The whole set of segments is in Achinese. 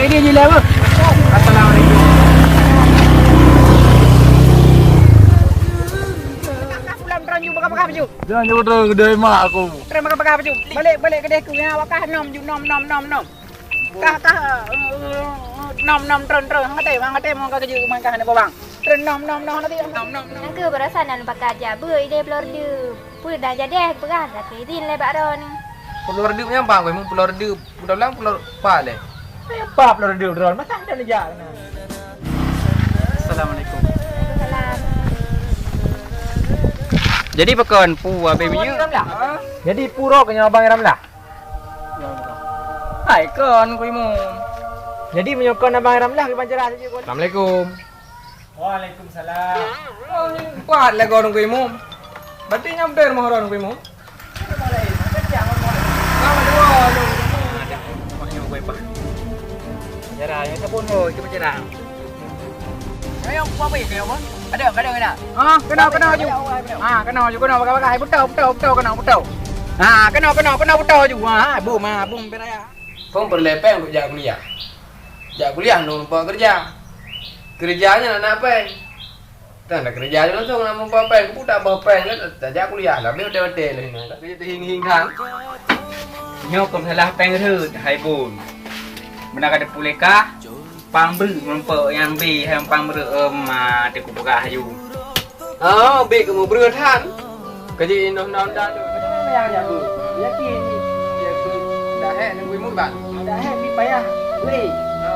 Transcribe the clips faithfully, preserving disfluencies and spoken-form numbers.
Ini je lah, Bang. Assalamualaikum. Pulang terus, you bakar-bakar baju. Jangan jauh terus, kedai mak aku. Terus bakar-bakar baju. Balik, balik kedai aku. Ya, wakah nom, ju nom, nom, nom, nom. Kah, kah, eh, nom, nom, tron, tron. Hang kata, hang kata, mau kah keju, main kah, nak bawang. Tron, nom, nom, nom, nanti, nom, nom, nom. Nang ke berasan dan pakai aja, bu, ide pelor de. Pu dah jadi, berah dah ke izin le bak ron. Pelor de punya bang, memang pelor de. Udah bilang pelor pa le. Eh, pa pelor de, ron. Masa ada le jak. Assalamualaikum. Waalaikumsalam. Jadi, pakon pu abis minyak? Ramlah. Jadi, puro ke nyawa Abang Ramlah? Hai, kon, Ku Imum. Jadi, meunyoe kon Abang Ramlah, kiban cara saja, kon. Assalamualaikum. Waalaikumsalam. Oh, kuat lah kon, Ku Imum. Berarti nyampe rumah orang, Ku Imum. Nama dua, lu. Jarang, yang sabun, oh, itu jarang. Ayo, apa, apa, apa? Ada, ada, ada. Ha, kena, kena ju. Ha, kena ju, kena, pakai, pakai. Hai, betul, betul, betul, kena, betul. Ha, kena, kena, kena, betul ju. Ha, bum, ha, bum, beraya. Kong peureulée péng untuk jak kuliah. Jak kuliah, nong lupa kerja. Kerjanya nak, nak péng. Tan ada kerja je langsung nak mupa péng. Keu tak bah péng kan, tak jak kuliah lah. Beu watée-watée lah ini. Tapi teuhing-hing kan. Nyoe kong salah péng rhot, hai bun. Beuna ka teupuleka. Pang breuek meurumpok nyang bi hai pang breuek, em, ma, teuku peugah aju. Oh, bi kamu breuek han. Kaji inoh non dah tu. Yang jago. Yakin. Ya tu. Dah hai nunggu imu ban. Dah hai bi payah. Wei. Ha,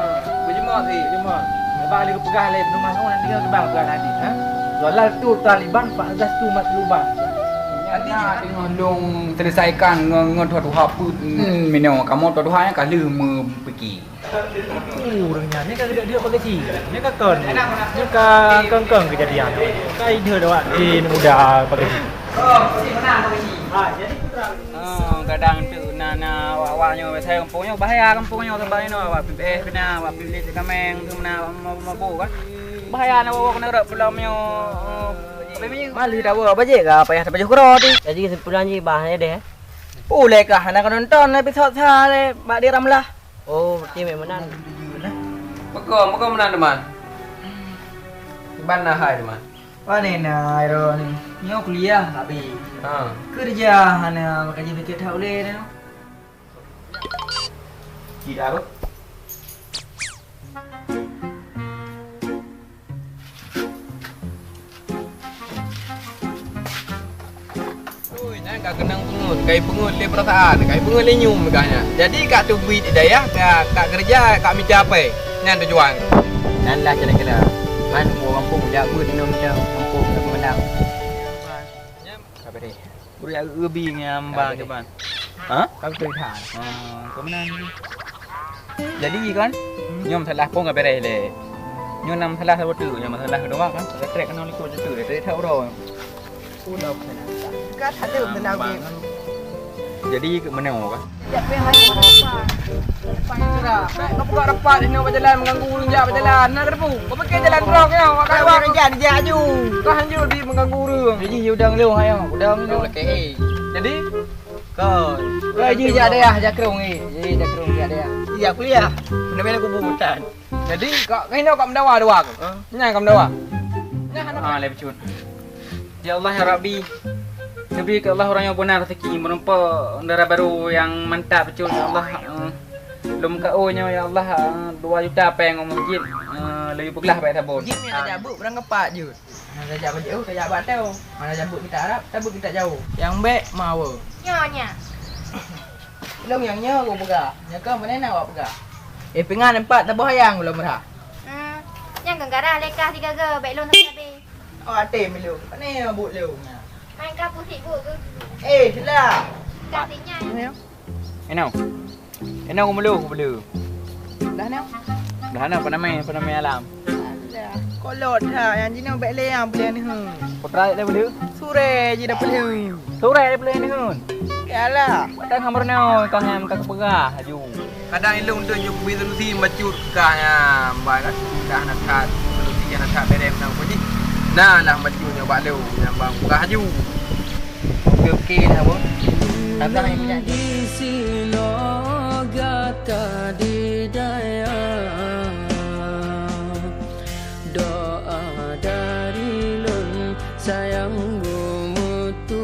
berjemaah sih. Berjemaah. Lepas dia peugah le rumah tu nanti dia bang peugah tadi, ha? Walal tu taliban fa azas tu matluban. Nanti tengah long selesaikan ngon, ngon tuha-tuha pun minum kamu tuha-tuha yang kalu mempiki. Ureueng nyan, nyan ka geudak-geudak pagasi. Nyan ka kon. Nyan ka kon-kon keujadian. Ka ideh awak di muda pagasi. Oh, kadang tu na, na awak-awak nyoe, biasai kampung nyoe bahaya, kampung nyoe sabab inoe awak pih beh bina, awak pih lé kameng tu na mabo kan. Bahaya na awak kena rot pulang nyoe. Malu tawa bajik ka payah tapajoh keudroe tu. Jadi kesimpulan jih bah ya deh. Ulai kah hana ka nonton episod sa le bak di Ramlah. Oh, berarti memang meunan. Meuko, meuko meunan teman. Iban na hai teman. Pane na Iron. Nyoe kuliah habis. Ha. Kerja hana maka jadi kerja tak boleh dah. Tidak apa? Ui, nyan ka keunong peungeut, kai peungeut lé peurasaan, kai peungeut lé nyum gah nyan. Jadi ka teubiet di dayah, ka, ka keureuja, ka mita apui. Nyan tujuan. Nyan lah kira-kira. Man, ureueng gampông jak beuet inong mita gampông, jak peumandang. Nyan. Ka beureh. Ureueng ageubi ngon amba kiban. Ha? Ka beutôi that. Ha, keumeunang jih. Jadi kan, nyoe masalah phon ka beres lé. Nyoe na masalah saboh teuk, nyoe masalah keudua kan. Ka trek keunoe likot situ, trek that uroe. Udah sana. Ka that lé masalah. Jadi keu meunoe kan. Jak pih hai. Kau buka rapat inoe bajalan mengganggu ureueng jak bajalan. Nak teupeu. Kau pakai jalan droe nyoe, kau kat luar. Kerja dijak aju. Kau hanjur di mengganggu ureueng. Jadi udang lé hai, udang lé. Jadi Kon. Wah, jih jak dayah, jakrong ni. Jih jakrong jak dayah. Iya, kuliah. Benda-benda kubu hutan. Jadi, kak, kak Hino kak mendawa dua ke? Ha? Nyan kak mendawa. Nyan hana. Ha, lé bacut. Ya Allah, ya Rabbi. Neubri keu Allah ureueng nyang beuna rezeki, meurumpok dara barô nyang mantap bacut, ya Allah. Eh, lom ka oh nyoe, ya Allah, eh, dua juta péng ngon masjid. Eh, laju peuglah bak sabon. Jih ni ada buet, ureueng kepak jeuet. Hana tajak bajeuh, tajak bak teu. Hana tabeuet kitab Arab, tabeuet kitab Jawoe. Nyang bék mawe. Nyoe, nyoe. Lôn nyang nyoe ku peugah. Nyoe keuh meunan awak peugah. Eh, pingan empat taboh ayang ulôn meurah. Hmm, nyang keu garah lekah sigaga, bék lôn sabe. Oh, até meulôn. Pane buet lôn nyan? Main ka pusik buet ke? Eh, sila. Ka sinyal. Enau. Enau meulôh beu. Dah na? Dah na, penamai, penamai alam. Alah, kolot ha, nyang jinoe bék lé nyang peuleueh neuheun. Putra lé peuleueh? Suré jih dah peuleueh. Suré dah peuleueh neuheun. Yalah. Padahal hamba nyoe kah nyang ka kupeugah laju. Kadang ilôn tu nyang bui solusi bacut kah nyang bai kan. Dah na that solusi nyang na that berem nang pun jih. Nah lah bacut nyoe bak lôn nyang bang peugah laju. Oke, oke dah, Bos. Tapi hanya punya. Di sinoe gata di dayah. Gumutu